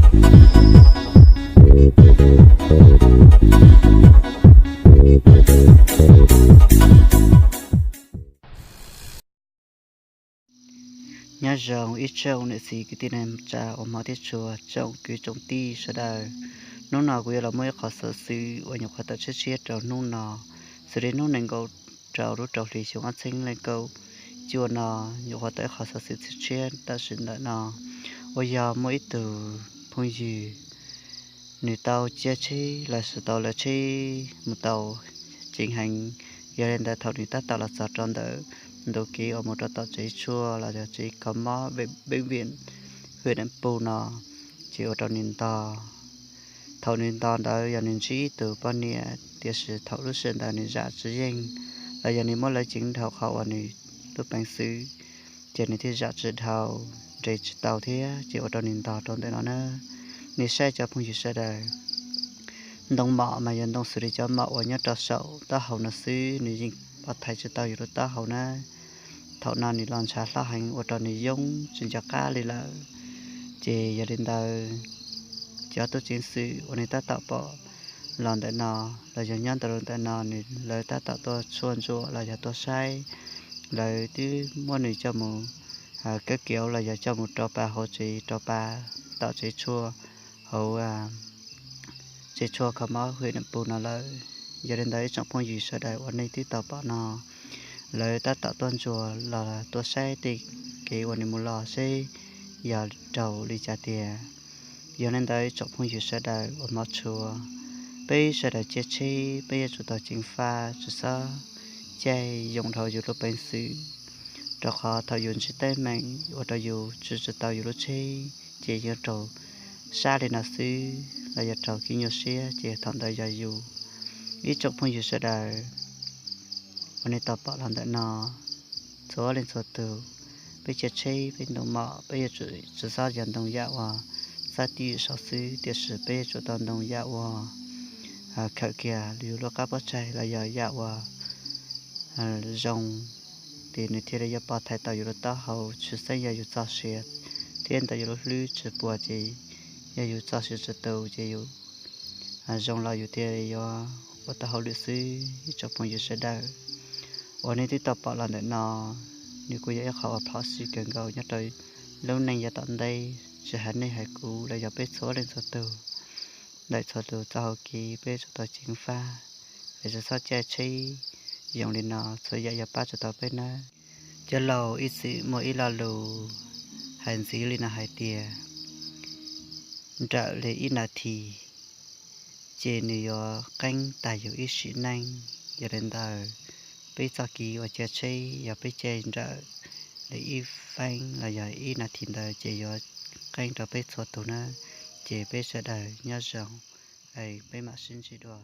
Nyob zoo ib tsoom niam txiv kwv tij neej tsa uas hmov thiab tshua, tsoom kwv tsoom tij sawv daws. Hnub no kuv yuav los muaj ib qho xov xwm uas nyuam qhuav tawm tshiab tshiab rau hnub no, xws li hnub nees nkaum rau lub rau hli xyoo ob txhiab leej kaum cuaj no, nyuam qhuav tawm ib qho xov xwm tshiab tshiab tam sim ntawm no, uas yog muaj ib tug phooj ywg nws tau caij tsheb los sis tau lawv tsheb mus tau ceev heev. Yog li ntawd thaum nws tab tom los txog rau ntawm ntu kev uas mus rau tom tsev tshuaj los yog tsev kho mob Bệnh viện huyện Nậm Pồ no, ces ua rau nws ntog. Thaum nws ntog ntawd yog nws ntsib ib tug poj niam, tiam sis thaum lub sij hawm ntawd nws zam tsis yeej, los yog nws muab lawv ceev dhau qhov uas nws lub peev xwm, ces nws thiaj zam tsis dhau, nres tsis tau thiab ces ua rau nws ntog rau ntawm no na. Nej saib cov phooj ywg sawv daws, ntoo mom mas yog ntoo xws li cov mom uas nyob rau saum taub hau no xwb, nws yeej pov thaiv tsis tau yus lub taub hau na. Thaum no nws los ntshav hlob heev ua rau nws yoob tsis nco qab li lawm. Ces yog li ntawd, cov tub ceev xwm uas nws tab tom pom los ntawm no, los yog nyob ntawm lub ntawm no, nws lawv tab tom tuaj tshuaj ntsuam los yog tuaj saib. Lawv twb muab nws coj mus kab kiav los yog coj mus rau pa hauv tsev, rau pa tom tsev tshuaj hauv tsev tshuaj kho mob huyện Nậm Pồ no lawm. Yog li ntawd ib tsoom phooj ywg sawv daws uas nej twb tau pom no, lawv tab tom tuaj ntsuas los tuaj saib tej kev uas nws mus los seb yog raug li cas tiag. Yog li ntawd ib tsoom phooj ywg sawv daws uas hmov tshua, peb sawv daws caij tsheb peb yuav tsum tau ceev faj, tsis txhob caij yoo dhau yus lub peev xwm, rau qhov thaum yus ntsib teeb meem ua rau yus tswv tsis tau yus lub tsheb ces yuav raug sab li no xwb los yog raug kev nyuaj siab ces thaum ntawd yog yus. Ib tsoom phooj ywg sawv daws uas nej tau pom los ntawm no, txhua leej txhua tus, peb caij tsheb peb ntoo mom peb yuav tsum tsis txhob yog ntoo yam uas xab twj ywm saud xwb, tiam sis peb yuav tsum tau ntoo yam uas khawm kiag yus lub qab pob tsaig los yog yam uas zoo, ces nws thiaj li yuav pov thaiv tau yus lub taub hau, tshwj xeeb yog yus txog siav thiab ntawm yus lub hlwb tsis puas ces yog yus txog siav tsis tu ces yus zoo los yus thiaj yuav ua taub hau lwm xwb. Ib tsoom phooj ywg sawv daws uas nej twb tau pom los ntawm no, nws kuj yog ib qho uas phom sij kawg nkaus nyob rau lub neej yav tom ntej, tsis hais nej hais kuv los yog peb txhua leej txhua tus. Ntawm txhua tus txoj hau kev peb tsum tau ceev faj, es tsis txhob caij tsheb yoo li no, txhua yam yuav pab tsis tau peb nawb. Cov laus ib txwm muaj ib lo lus hais ntxiv li no hais tias, nrawm li ib nas this ces nws yuav qeeb tag yus ib sim neej. Yog li ntawd, peb txoj kev uas caij tsheb yog peb caij nrawm li ib feeb los yog ib nas this ntawd ces yuav qeeb rau peb txhua tus nawb. Ces peb sawv daws nyob zoo, peb mam sib ntsib dua.